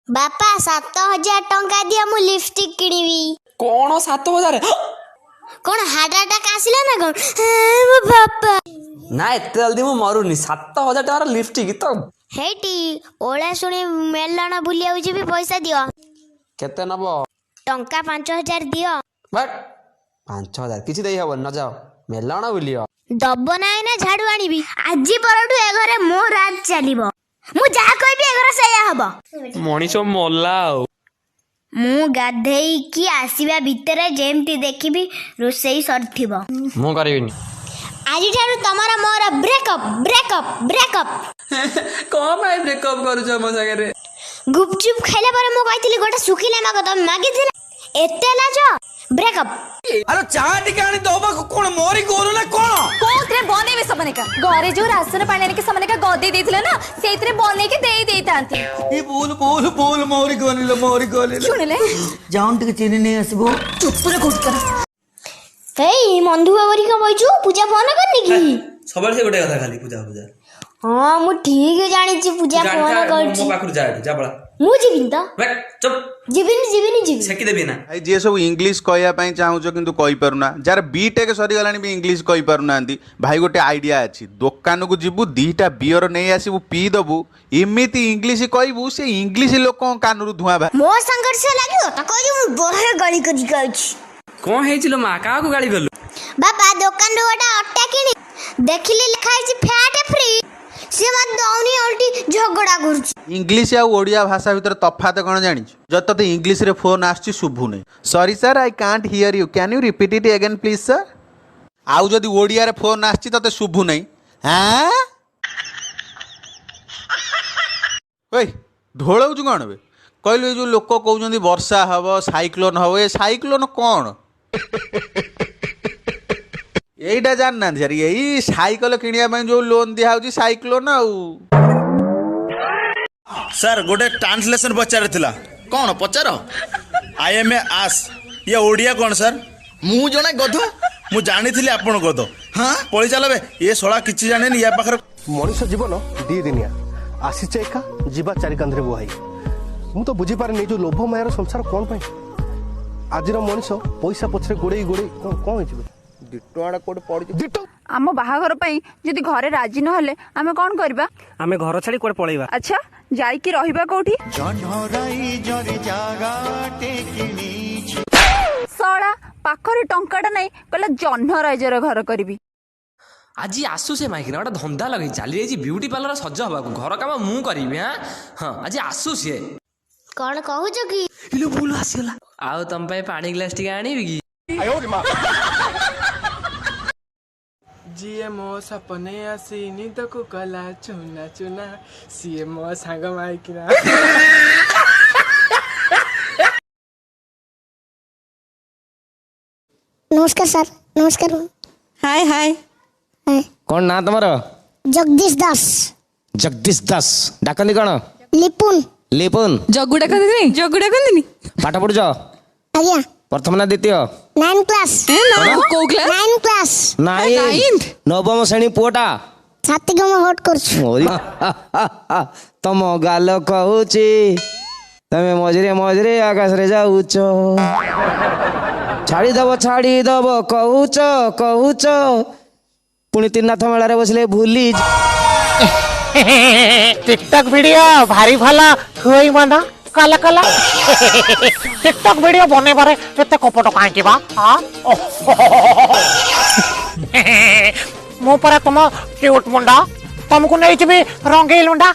ବାପା, 7000 ଟଙ୍କା ଦିଅ, ମୁଁ ଲିପଷ୍ଟିକ୍ କିଣିବି। କଣ, 7000? କଣ ହାର୍ଟ ଆଟାକ୍ ଆସିଲା ନା କଣ? ମୋ ବାପା। ନା, ଏତେ ଜଲ୍ଦି ମୁଁ ମରୁନି। 7000 ଟଙ୍କାର ଲିପଷ୍ଟିକ୍ ତ? ହେଇଟି, ଓଳା ଶୁଣି ମେଲଣ ବୁଲିବାକୁ ଯିବି, ପଇସା ଦିଅ। କେତେ ନବ? ଟଙ୍କା 5000 ଦିଅ। ବଟ୍ 5000 କିଛି ଦେଇ ହବନି, ନ ଯାଅ ମେଲଣ ବୁଲିବ। ଦବ ନାହିଁ ନା ଝାଡୁ ଆଣିବି? ଆଜି ପରଠୁ ଏ ଘରେ ମୋ ରାଜ ଚାଲିବ। ମୁଁ ଯାହା କହିବି ଏ ଘରେ ସେଇଆ ହବ। ମଣିଷ ମଲା ଆଉ। ମୁଁ ଗାଧେଇକି ଆସିବା ଭିତରେ ଯେମିତି ଦେଖିବି ରୋଷେଇ ସରିଥିବ। ମୁଁ କରିବିନି। ଆଜିଠାରୁ ତମର ମୋର ବ୍ରେକଅପ୍, ବ୍ରେକଅପ୍, ବ୍ରେକଅପ୍। କଣ ପାଇଁ ବ୍ରେକଅପ୍ କରୁଛ ମୋ ସାଙ୍ଗରେ? ଗୁପଚୁପ୍ ଖାଇଲା ପରେ ମୁଁ କହିଥିଲି ଗୋଟେ ଶୁଖିଲା ମାଗ, ତମେ ମାଗିଥିଲ। ଏତେ ଲାଜ! ବ୍ରେକଅପ୍। ଆରେ, ଚା ଟିକେ ଆଣି ଦବାକୁ କଣ ମୋରି ଗୋରୁ ନା କଣ? କୋଉଥିରେ ବନେଇବେ? ସେମାନେକା ଘରେ ଯୋଉ ରାସନ ପାଣି ଆଣିକି ସେମାନେକା ଗଦେଇ ଦେଇଥିଲେ ନା, ସେଇଥିରେ ବନେଇକି ଦେଇ ଦେଇଥାନ୍ତି। ଇ ଭୁଲ, ଭୁଲ, ଭୁଲ, ମୋରି ଗଲିଲ, ମୋରି ଗଲିଲ। ଶୁଣିଲେ? ଯାଉନ ଟିକେ ଚିନି ନେଇ ଆସିବୁ। ଚୁପୁରେ କୋଉଠି କର। ଏଇ, ମନ୍ଧୁଆ କରିକି କଣ ବଇଛୁ? ପୂଜା ଫୋନ କରିନି କି? ସବୁବେଳେ ସେ ଗୋଟେ କଥା, ଖାଲି ପୂଜା ପୂଜା। ହଁ, ମୁଁ ଠିକ ଜାଣିଛି ପୂଜା ଫୋନ ମୋ କରୁଛି। ପାଖରୁ ଯା ଏଠୁ, ଯା ପଳା। ମୁଁ ଯିବିନି ତ। ବେକ୍, ଚୁପ୍। ଯିବିନି, ଯିବିନି, ଯିବିନି। ଛେକି ଦେବି ନା। ଭାଇ, ଯିଏ ସବୁ ଇଂଲିଶ କହିବା ପାଇଁ ଚାହୁଁଛ କିନ୍ତୁ କହିପାରୁନା, ଯାହାର ବିଟେକ୍ ସରିଗଲାଣି ବି ଇଂଲିଶ କହିପାରୁନାହାନ୍ତି, ଭାଇ ଗୋଟେ ଆଇଡ଼ିଆ ଅଛି। ଦୋକାନକୁ ଯିବୁ, 2ଟା ବିୟର ନେଇ ଆସିବୁ, ପିଇ ଦବୁ, ଏମିତି ଇଂଲିଶ କହିବୁ ସେ ଇଂଲିଶ ଲୋକଙ୍କ କାନରୁ ଧୂଆଁ ବାହାରିବ। ମୋ ସାଙ୍ଗରେ ସେ ଲାଗିବ, ତାକୁ ଆଜି ମୁଁ ବହେ ଗାଳି କରିକି ଆଉଛି। କଣ ହେଇଛି ଲୋ ମା? କାହାକୁ ଗାଳି କଲୁ? ବାପା, ଦୋକାନରୁ ଗୋଟେ ଅଟା କିଣି ଦେଖିଲି ଲେଖା ହେଇଛି ଫ୍ୟାଟ ଫ୍ରି। ସିଏ ମତେ ଦଉନି, ଓଲଟି ଝଗଡ଼ା କରୁଛି। ଇଂଲିଶ ଆଉ ଓଡ଼ିଆ ଭାଷା ଭିତରେ ତଫାତ କ'ଣ ଜାଣିଛୁ? ଯଦି ତତେ ଇଂଲିଶରେ ଫୋନ୍ ଆସୁଛି ଶୁଭୁନି, "ସରି sir, I କାଣ୍ଟ here you, can you repeat eat again please sir?" ଆଉ ଯଦି ଓଡ଼ିଆରେ ଫୋନ୍ ଆସୁଛି, ତତେ ଶୁଭୁନାହିଁ, ଆଁ ଓଇ ଢୋଳଉଛୁ କ'ଣ ବେ? କହିଲୁ, ଏଇ ଯୋଉ ଲୋକ କହୁଛନ୍ତି ବର୍ଷା ହବ, ସାଇକ୍ଲୋନ ହବ, ଏ ସାଇକ୍ଲୋନ କ'ଣ? ଏଇଟା ଜାଣିନାହାନ୍ତି ସାର୍। ଏଇ ସାଇକେଲ କିଣିବା ପାଇଁ ଯୋଉ ଲୋନ୍ ଦିଆହଉଛି, ସାଇକ୍ଲୋନ ଆଉ। ସାର୍, ଗୋଟେ ଟ୍ରାନ୍ସଲେସନ ପଚାରିଥିଲା। କଣ ପଚାର। "I M A ଆସ୍", ଇଏ ଓଡ଼ିଆ କ'ଣ ସାର୍? ମୁଁ ଜଣେ ଗଧ। ମୁଁ ଜାଣିଥିଲି ଆପଣ ଗଧ। ହଁ। ପଳେଇ ଚାଲ ବେ, ଏ ଶଳା କିଛି ଜାଣେନି ୟା ପାଖରେ। ମଣିଷ ଜୀବନ ଦି ଦିନିଆ, ଆସିଛେ ଏକା, ଯିବା ଚାରି କାନ୍ଧରେ ବୁହାଇ। ମୁଁ ତ ବୁଝିପାରେନି, ଏଇ ଯୋଉ ଲୋଭ ମାୟାର ସଂସାର କ'ଣ ପାଇଁ? ଆଜିର ମଣିଷ ପଇସା ପଛରେ ଗୋଡେଇ ଗୋଡେଇ କ'ଣ କ'ଣ ହେଇଯିବ? 2 ଟଙ୍କା କୋଉଠି ପଡିଛି। 2 ଟଙ୍କା। ଆମ ବାହାଘର ପାଇଁ ଯଦି ଘରେ ରାଜି ନହେଲେ ଆମେ କଣ କରିବା? ଆମେ ଘର ଛାଡି କୁଆଡେ ପଳେଇବା। ଆଚ୍ଛା, ଯାଇକି ରହିବା କୋଉଠି? ଶଳା, ପାଖରେ ଟଙ୍କାଟା ନାଇଁ, କହିଲା ଜହ୍ନ ରାଇଜର ଘର କରିବି। ଆଜି ଆସୁ ସେ ମାଇକିନା, ଗୋଟେ ଧନ୍ଦା ଲଗେଇ ଚାଲି ଯାଇଛି ବିୟୁଟି ପାର୍ଲର ସଜ ହବାକୁ। ଘର କାମ ମୁଁ କରିବି। ହାଁ ହଁ, ଆଜି ଆସୁ ସିଏ। କଣ କହୁଛ କି? ଇଲୋ ଭୁଲ, ଆସିଗଲା। ଆଉ ତମ ପାଇଁ ପାଣି ଗ୍ଲାସ ଟିକେ ଆଣିବି କି? ଯିଏ ମୋ ସପନେ ଆସି ନିଦକୁ କଲା ଚୁନା ଚୁନା, ସିଏ ମୋ ସାଙ୍ଗ ମାଇକିନା। ନମସ୍କାର ସାର୍, ନମସ୍କାର। ହାଏ ହାଏ। କଣ ନାଁ ତମର? ଜଗଦୀଶ ଦାସ। ଜଗଦୀଶ ଦାସ, ଡାକନ୍ତି କଣ? ଲିପୁନ। ଲିପୁନ। ଜଗୁ ଡାକନ୍ତିନି? ଜଗୁ ଡାକନ୍ତିନି? ପାଠ ପଢୁଛ? ଆଜ୍ଞା। ପ୍ରଥମ ନା ଦ୍ୱିତୀୟ? Nine class. କୋଉ କ୍ଲାସ୍? Nine class. ନାଇଁ, ନବମ ଶ୍ରେଣୀ ପୁଅଟା। ଛାତିକୁ ମୁଁ ହୋଟ୍ କରୁଛୁ। ମୋରି ତମ ଗାଲ କହୁଛି ତମେ ମଝିରେ ମଝିରେ ଆକାଶରେ ଯାଉଛ। ଛାଡ଼ିଦବ ଛାଡ଼ିଦବ କହୁଛ କହୁଛ, ପୁଣି ତ୍ରିନାଥ ମେଳାରେ ବସିଲେ ଭୁଲି। ଟିକଟକ୍ ଭିଡିଓ ଭାରି ଭଲ ହୁଏ ମନ କଲ କଲ। ଟିକଟକ୍ ଭିଡିଓ ବନେଇବାରେ ଏତେ କପଟ କାହିଁକି ବା? ମୁଁ ପରା ତୁମ କ୍ୟୁଟ୍ ମୁଣ୍ଡା, ତମକୁ ନେଇଯିବି ରଙ୍ଗେଇ ଲୁଣ୍ଡା।